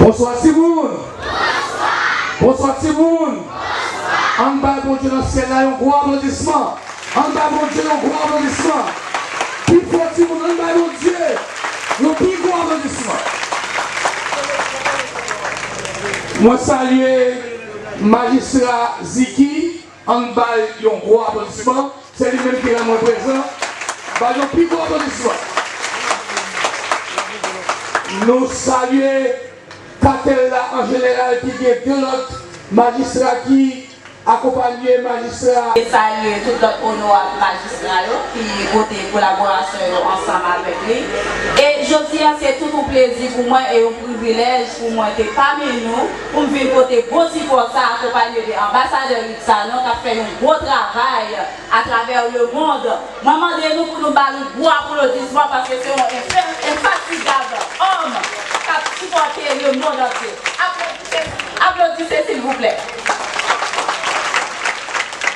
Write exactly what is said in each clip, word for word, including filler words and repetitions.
Bonswa timoun! Bonswa timoun! Ann bay Bondye nan syèl la yon gwo aplodisman. Ann bay Bondye yon gwo aplodisman. Pi fò timoun, ann bay Bondye yon pi gwo aplodisman. Mwen salye Majistra Ziki, ann ba l yon gwo aplodisman. Se li menm ki rann mwen prezan. Ba l yon pi gwo aplodisman. Nou salye katèl la an jeneral ki gen de lòt majistra ki akonpanye majistra. E salye tout lòt onorab majistra yo ki pote kolaborasyon yo ansanm avèk li. E jodi a, se tout yon plezi pou mwen e yon privilèj pou mwen te pami nou, pou m vin pote bon sipò sa akonpanye de anbasadè Rick Sanon k ap fè yon gwo travay atravè lemonn. Mwen mande nou pou nou ba l yon gwo aplodisman paske se yon enfe-, enfatigab òm k ap sipòte lemonn antye. Aplodise, aplodise silvouplè.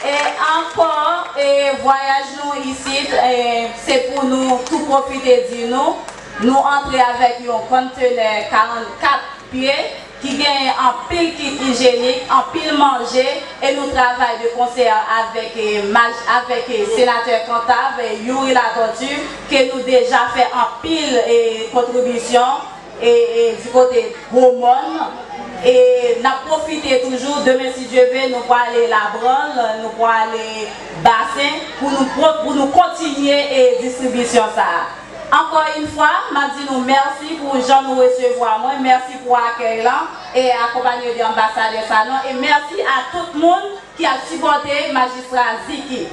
E ankò, e vwayaj nou isit, e se pou nou tou pwofite di nou, nou antre avèk yon kontenè karannkat pye ki genyen anpil kit ijyenik, anpil manje, e nou travay de konsè avèk, e, maj-, avèk, e, senatè Cantave, e, Youri Latortue, ke nou deja fè anpil, e, kontribisyon, e, e, di kote Gwo Mòn. E n ap pwofite toujou, demen si Dye ve, nou prale Labranl, nou prale Basen, pou nou pwo-, pou nou kontinye, e, distribisyon sa a. Ankò yon fwa, m ap di nou mèsi pou jan nou resevwa mwen, mèsi pou akèy lan, e akonpanye de anbasadè Sanon, e mèsi a tout moun ki ap sipòte majistra Ziki.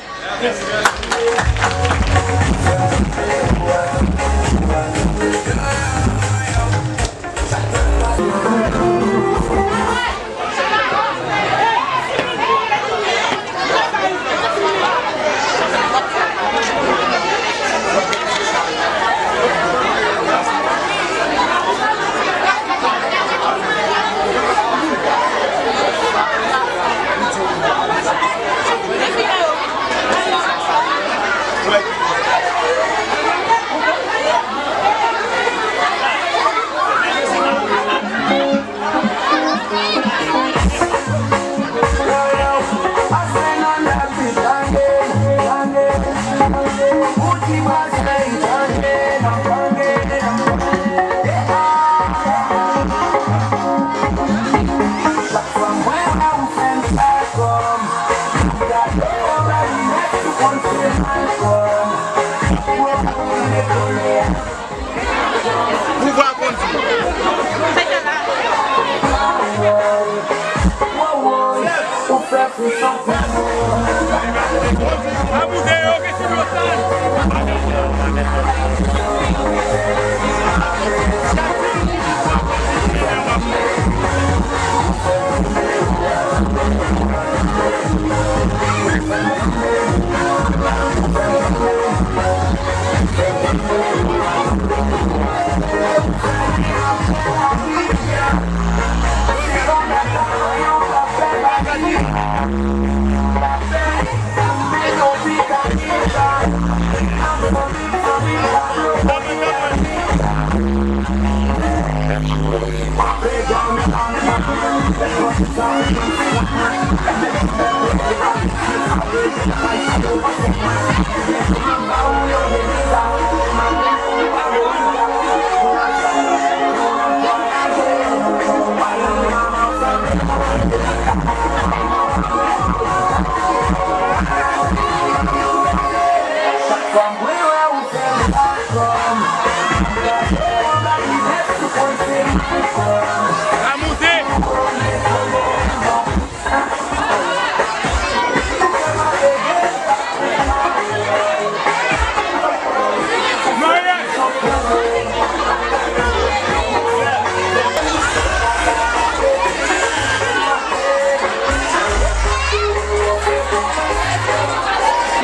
Pouvwa kondi.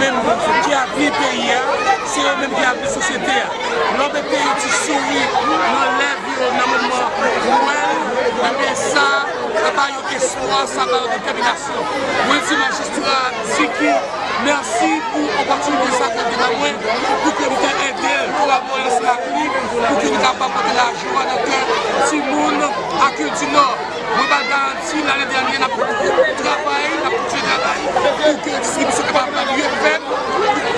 Menm ki avni peyi a, se yo menm ki avni sosyete a. Lè w mete yon ti souri nan lèv yo nan moman Nwèl, ebyen sa, sa ba yo espwa, sa ba yo detèminasyon. Mwen di majistra Ziki mèsi pou opòtinite sa ke l te ban mwen, pou ke m te ede l, kolabore ansanm ak li, pou ke nou kapab pote lajwa nan kè timoun ak Vil di Nò, mwen ba l garanti, lane dènye, n ap travay, n ap kontinye travay pou ke distribisyon kapab byen fèt.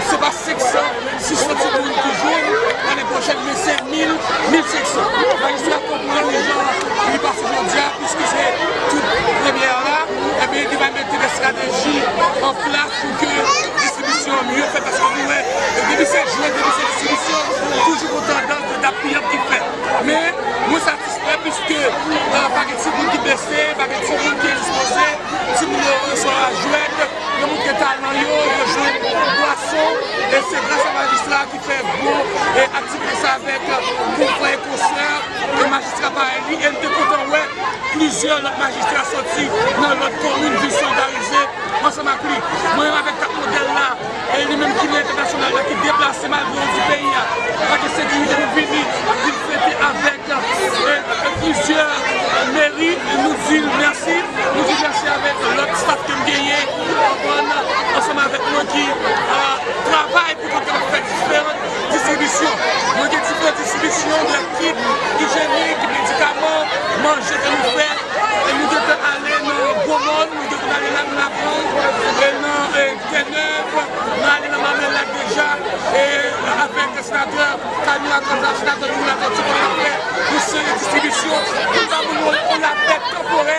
Se pa senk san, sis san timoun ki jwenn lane pwochèn, men se mil, mil senk san. Majistra konprann jan li pase jodi a, piske se tout premyè la, ebyen, li va mete de estrateji an plas pou ke distribisyon an byen fèt, paske nou wè, depi se jwèt, depi se distribisyon, toujou gon tandans de dappiyanp ki fèt. Men, mwen satisfè, piske, euh, pa gen timoun ki blese, pa gen timoun ki endispoze, timoun yo resevwa jwèt, yo montre talan yo, yo jwenn bwason, e se gras a majistra ki fè bon, e aktivite sa avèk, euh, konfrè e konsè, e majistra parèy li, e m te kontan wè plizyè lòt majistra sòti nan lòt komin vin solidarize ansanm ak li. Mwen menm avèk Top Model la, e li menm ki nan entènasyonal la, ki deplase malgre yon di peyi a, pa gen sekirite pou vini, vin fete avèk, e, e, plizyè meri, e nou di l mèsi, nou di mèsi avèk lòt staff ke m genyen, konprann, ansanm avèk mwen ki, a, travay pou ke n kapab fè diferan distribisyon. Mwen gen diferan distribisyon de kit ijyenik, medikaman, manje ke nou fè. E nou gentan ale nan Gwomòn, nou gentan ale nan Lagrang, e nan, e, Tènèv, nou ale nan Mamèl la deja, e avèk senatè Camille Alcantara, senatè Nicolas Latortue, pou n ap fè yon seri distribisyon pou ba moun yo yon lapè tanporè,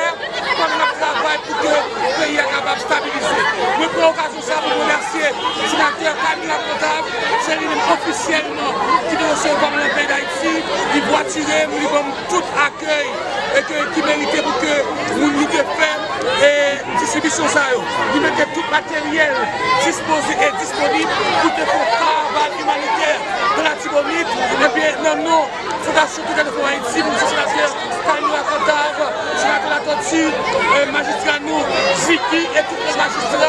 pandan n ap travay pou ke peyi a kapab stabilize. Mwen pran okazyon sa pou m remèsye senatè Camille Alcantara, se li menm ofisyèlman ki te resevwa m nan peyi Dayiti, li vwatire m, li ban m tout akèy e ke, ki merite pou ke moun li te fè, e, distribisyon sa yo. Li mete tout materyèl dispoze e disponib pou te fè yon karavàn imanitè nan Latibonit, ebyen, nan non Fondasyon Toucan F M Ayiti, pou senatè Camille Alcantara, senatè Latortue, e, majistra nou, Ziki, e tout lòt majistra